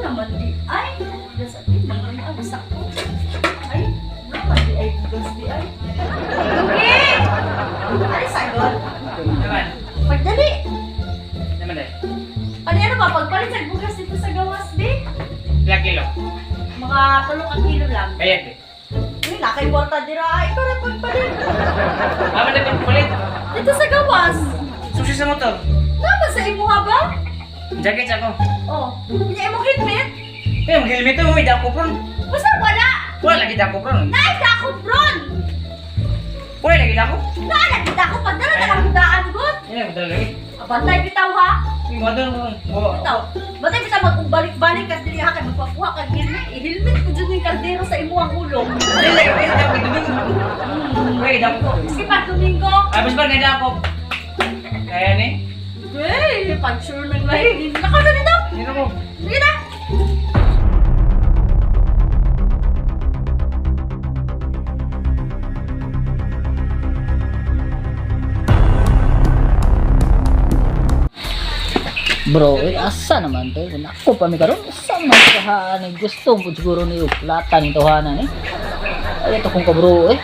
naman di ay. Bugas at di ang sakto. Ay, naman di ay bugas di ay. Lugi! Ay, sagot. Naman. Pagdali. Naman eh. Ano yan ba? Pagpalit sa bugas dito sa gawas, di? Ilang kilo? Mga tulong ang kilo lang. Bayad eh. Uy, nakay kwarta dira. Ay, ikaw rin pagpalit. Ama na pagpalit. Dito sa gawas. Susi sa motor. Naman sa imuha ba? Jacket sa ako. Oh, hindi mo helmet? Eh, mag-helmet mo, may dako pron. Basta wala. Wala lagi dako pron. Naay dako, bron! Wala lagi dako. Naa lagi dako. Pagdala na lang daan, god. Yan, magdala lagi. Abantay bitaw, ha? Yung motor mo. Bitaw. Bantay bitaw mag-balik-balik ka dili ha kay magpakuha kag helmet. I-helmet ko dyan yung kaldero sa imuhang ulo. Wala lagi dako. Domingo. Wala lagi dako. Sige pag Domingo. Tapos ba na dako? Kaya ni? Hey, pag sure ng life. Nakaw na dito. Sino mo? Sige na. Bro, eh, asa naman to? Kung ako pa mi karon, asa man kahaan eh. Gusto mo siguro ni uplatan ito hanan eh. Ay, ito kong kabro eh.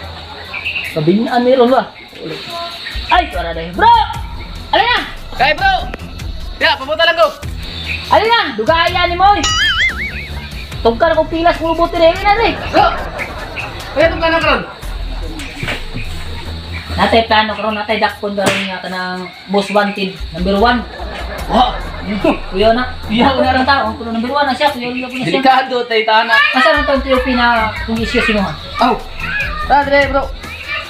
Kabinaan meron ba? Ay, para dahil. Bro! Alin na! Kaya bro! Ya, papunta lang ko. Alin na! Dugayan ni mo eh. Tugka na kong pilas kung buti rin na rin. Bro! Kaya itong kanang karon. Natay plano karon, natay dakpon karon nga kanang most wanted, number 1. Wow! Kuya na. Kuya Kuya na tao, kuya number 1 na siya, kuya na siya. Delikado tayo tana. Asa man tong TOP na kung issue sino ha? Oh! Tara, dire bro.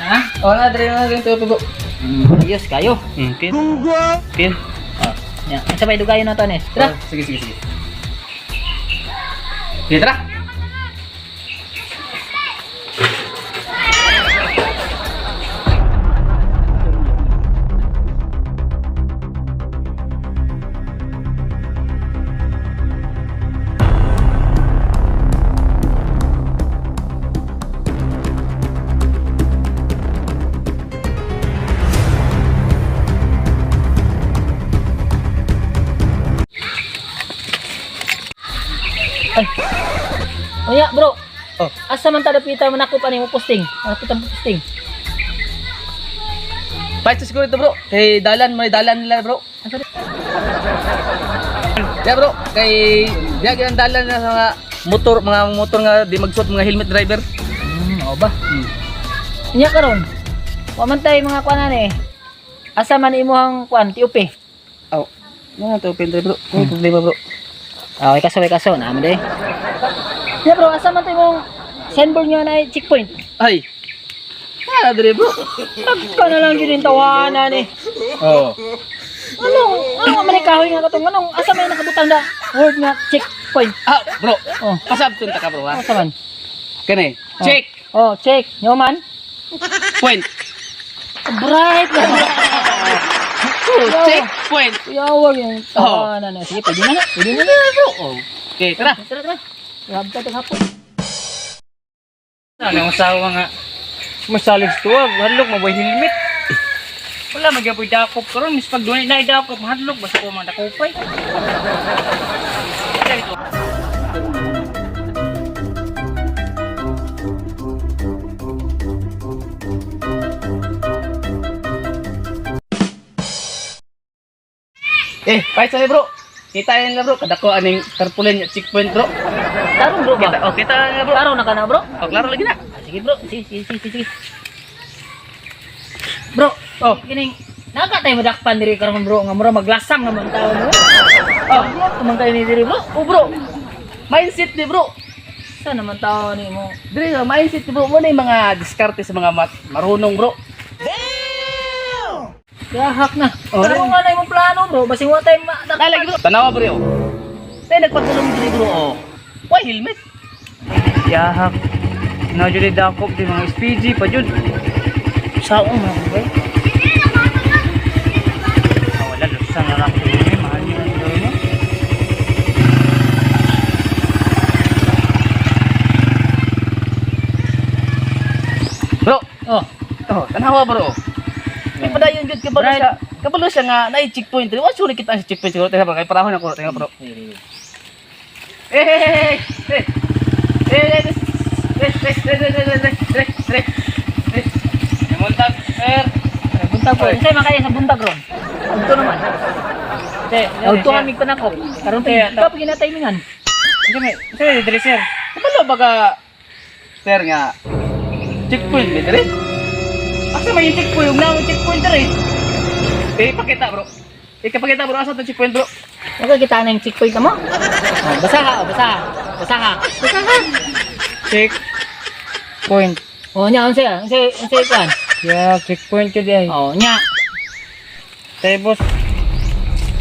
Ha? Oh, na dire na dire bro. Ayos kayo. Okay. Okay. Oh, ya. Ang sabay dugayon na to ni. Tara. Oh, sige, sige, sige. Sige, tara. Ay. Oya, bro. Oh. Asa man ta dapita man ako pa nimo posting? Ako ta posting. Pahit sa siguro ito bro. Kay dalan, may dalan nila bro. Ya bro, kay diya ang dalan na sa mga motor nga di magsuot mga helmet driver. O ba? Nya karon. Wa man tay mga kuan ani. Asa man imong kuan TOP? Oh. Nga to open bro. May problema bro. Ah, okay kaso, okay kaso na mo day. Nya bro, asa man tay imong signboard nga na checkpoint? Ay. Ah, dire bro. Tagka na lang yun yung tawanan eh. Oh. Anong, anong man kahoy nga katong anong asa may nakabutang na word nga checkpoint? Ah, bro. Oh. Pasabton ta ka bro ha. Asa man? Kani. Oh. Check Oh, check. Nyoman. point. Bright na. Oh, check point. Kuyawag yung Oh. tawanan na. Sige, pwede na na. Pwede na na. Bro. Oh. Okay, tara. Tara, tara. Grab ka itong hapon. Ano ang asawa nga? Masalig tuwa, hadlok maboy helmet. Wala magyapoy dakop karon, mis pag dunay na dakop, hadlok basta ko mga dakopay. Eh, pahit sa'yo bro. Kita yan na bro, kadako aning tarpaulin at checkpoint bro. Tarong bro ba? Kita, oh, kita na bro. Klaro na ka na bro? Oh, klaro lagi na. Ah, sige bro, sige, sige, sige, sige. Bro, Oh. kining naka tayo madakpan diri karon bro nga mura maglasang naman tao bro. Oh, tumang kayo ni diri bro. Oh bro, mindset ni bro. Sa naman tao ni mo? Dire, mindset ni bro. Muna yung mga diskarte sa mga marunong bro. Gahak na. Oh, Ano nga na imong plano bro? Basing wa tayo madakpan. Lalagi bro. Tanawa bro. Oh. Tayo nagpatulong dire bro. Oh. Why helmet? Yahak. Na jud dakop di mga SPG pa jud. Saong na ko ba? Wala lusan na lang ni mahal ni bro. Bro, Oh, oh, tanawa bro. May padayon jud kabalo Right. siya. Kabalo siya nga naay checkpoint. Wa sure kita sa checkpoint siguro. Teka bro, kay parahon ako. Teka bro. Eh, eh, eh, eh, eh, eh, eh, eh, eh, eh, eh, eh, eh. Buntag, sir. Buntag po. Unsay man kayo sa buntag ron? Udto naman. Sir, Udto kami panakop. Karon pa ikaw pa ginatimingan. Sir, diri sir. Kabalo ba ka sir nga checkpoint ba diri? Asa man yung checkpoint? Ug naa checkpoint diri. Eh, pakita bro. Eh, pakita bro, asa to checkpoint bro? Wala kita na yung checkpoint na mo. Oh, basaha, oh, basaha. Basaha. Basaha. Checkpoint. Oh, nya unsay unsay unsay kuan? Yeah, checkpoint yun ay. Oh, nya. Tay boss.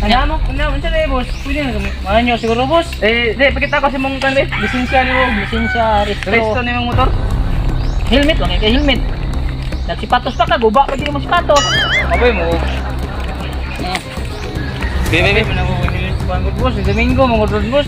Ano mo? Ano mo tayo boss? Pwede na kami. Maanyo siguro boss. Eh, di pakita ko sa mong kan eh. Lisensya nimo. Lisensya, resto. Resto ni mong motor. Helmet, wala kay helmet. Nagsipatos pa ka, guba pa di mo sipatos. Aboy mo. Be be be. Boss, Domingo mga boss.